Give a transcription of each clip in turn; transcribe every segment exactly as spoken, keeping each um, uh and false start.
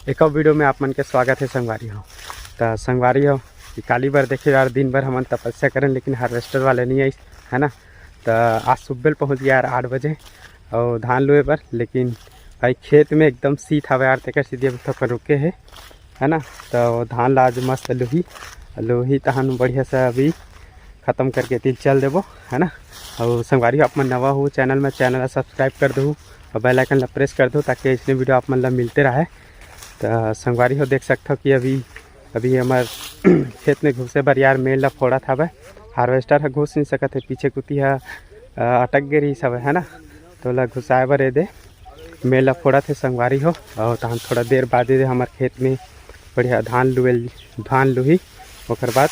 एक और वीडियो में आप मन के स्वागत है संगवारी हो। त संगवारी हो, कि काली बर देखे यार, दिन भर हमन तपस्या करेन, लेकिन हार्वेस्टर वाले नहीं आइस, है ना। त आज सुबह पहुँच गया यार आठ बजे और धान लुए बर, लेकिन भाई खेत में एकदम शीत हवे यार, तेकर सेती अभी थोड़ा रुके है, है ना। त वो धान ला आज मस्त लुही, लुही तहन बढ़िया से अभी खत्म करके तिल चल देबो, है ना। और संगवारी हो, आप मन नवा हो चैनल में, चैनल ला सब्सक्राइब कर दो और बेल आइकन ला प्रेस कर दो, ताकि इसने वीडियो आप मन ला मिलते रहे। त संगवारी हो, देख सकथव कि अभी, अभी हमर खेत में घुसे बर यार मेड़ ला फोड़त हवय। हार्वेस्टर ह घुस नहीं सकत है, पीछे कुती ह, अ, अटक गे रहिस हवय, है ना। त ओला घुसाए बर एदे मेड़ ला फोड़त हे संगवारी हो। और तहन थोड़ा देर बाद एदे हमर खेत में बढ़िया धान लुएल, धान लुही, ओकर बाद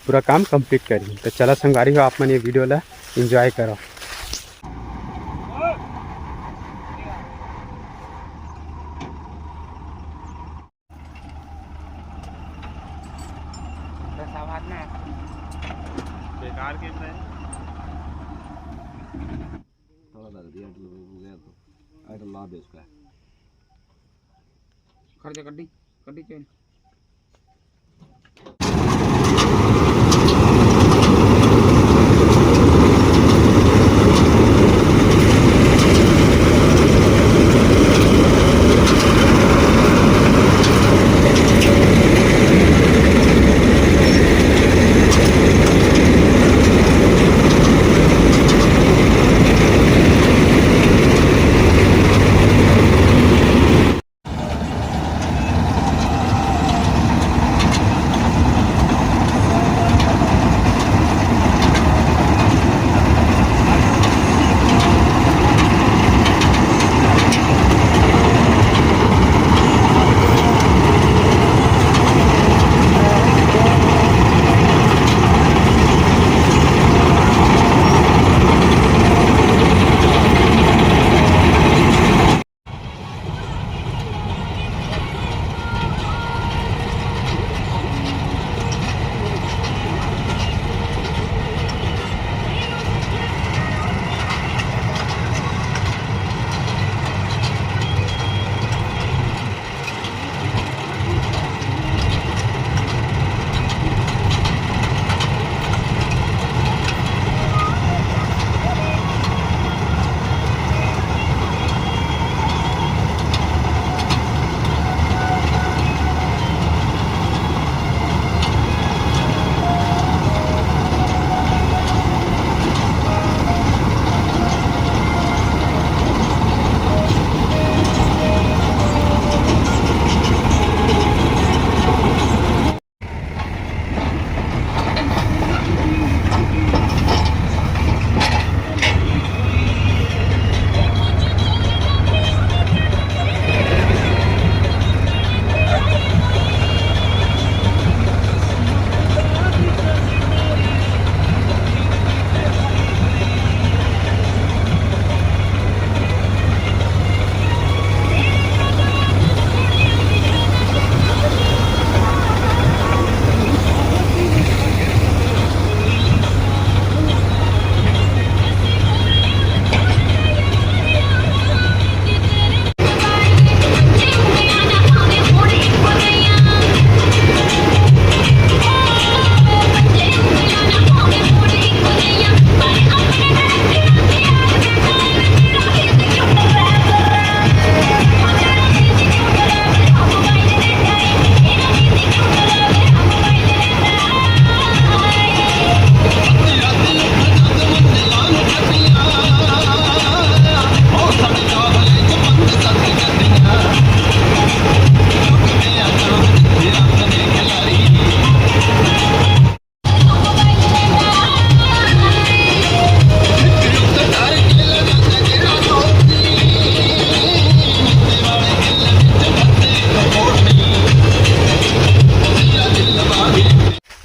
पूरा काम कंप्लीट करही। त चला संगवारी हो, आप मन ये वीडियो ला एंजॉय करो। बेकार गेम रहे। थोड़ा लग दिया, तो गया तो। अरे ला दे उसका। खर्चा कड्डी, कड्डी चल।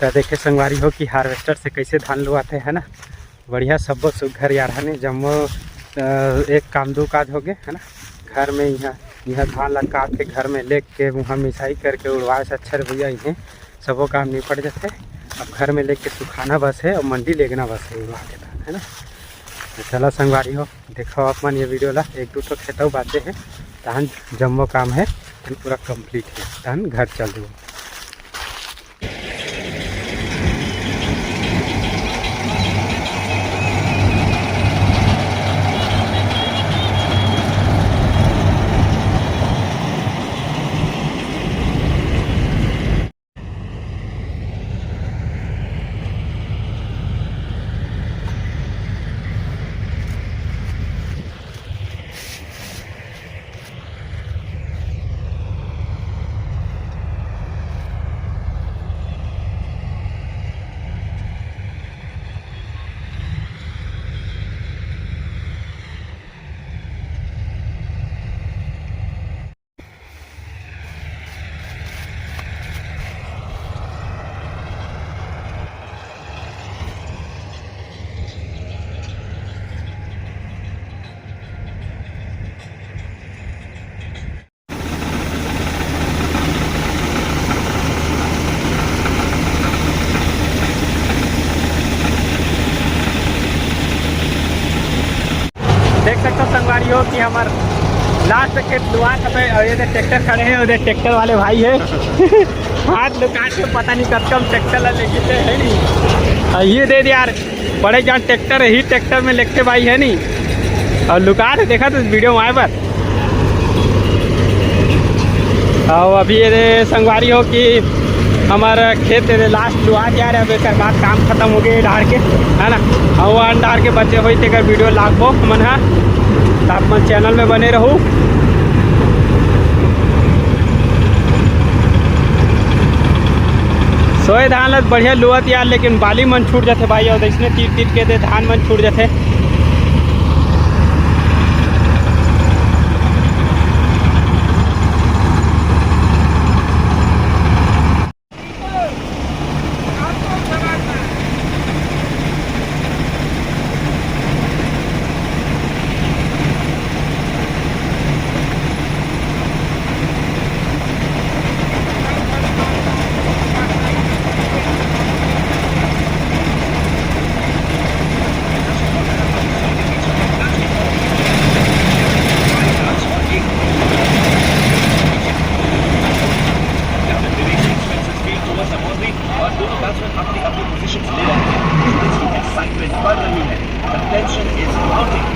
त देखे संगवारी हो कि हार्वेस्टर से कैसे धान लुआथे, है ना। बढ़िया सब्बो सुग्घर यार हने जम्मो, अ, एक काम दू काज हो गे, है ना। घर में इहाँ, इहाँ धान ला काट के घर में लेके उहाँ मिसाई करके उड़वाए से अच्छा रे भैया, इहें सबो काम निपट जथे। अब घर में लेके सुखाना बस है और मंडी लेगना बस है उड़वा के धान, है ना। त चला संगवारी हो, देखो आप मन ये वीडियो ला, एक दू ठो खेतौ बाचे है, तहन जम्मो काम हे, पूरा complete हे, तहन घर चल देबो। देख सकथो संगवारी हो कि हमर last खेत लुआत हवे, अउ ये दे tractor खड़े हे, उधर tractor वाले भाई हे। हाथ लुका के पता नहीं कब कब tractor ला लेके ते हे नी। अउ ये दे दे यार, बड़े जान tractor, यही tractor में लेके भाई हे नी। अउ लुका दे, देखा तो video में आए बर। अउ अभी ये दे संगवारी हो कि हमर खेत ये दे last लुआ के आ रहे, अब एकर बाद काम खतम हो गए डार के, है ना। अउ वो अंडार के बचे होई तेकर video लागबो हमन हा, त आप मन channel में बने रहू। सोए धान ल बढ़िया लुअत यार, लेकिन बाली मन छूट जाथे भाई, अउ अइसने तीर तीर के दे धान मन छूट जाथे। और दोनों बैट्समैन अपनी अपनी पोजीशंस ले रहे हैं। इस बीच की साइड में बढ़ रही है। The tension is mounting.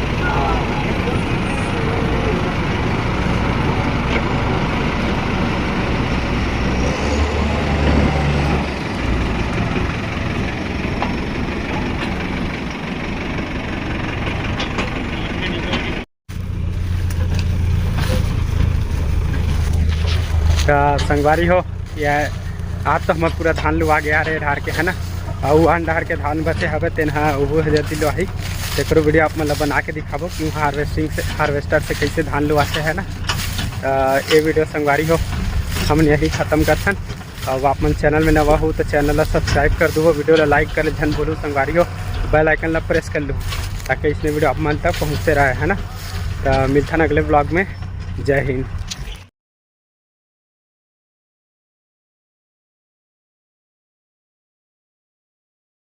त संगवारी हो, ये आज तो हमर पूरा धान लुआ गया रे डार के, है ना। अउ आन डार के धान बचे हवे, तेन ह उहू ह जल्दी लुआही। तेकरो video आप मन ल बना के दिखाबो कि वहाँ harvesting से, harvester से कैसे धान लुआथे, है ना। त ये video संगवारी हो, हमन यही खत्म करथन। अब आप मन channel में नवा हो तो channel ला subscribe कर दो, video ला like कर ले झन भूलू संगवारी हो, bell icon ला press कर लू, ताकि इसने video आप मन तक पहुँचते रहे, है ना। तो मिलथन अगले vlog में। जय हिंद।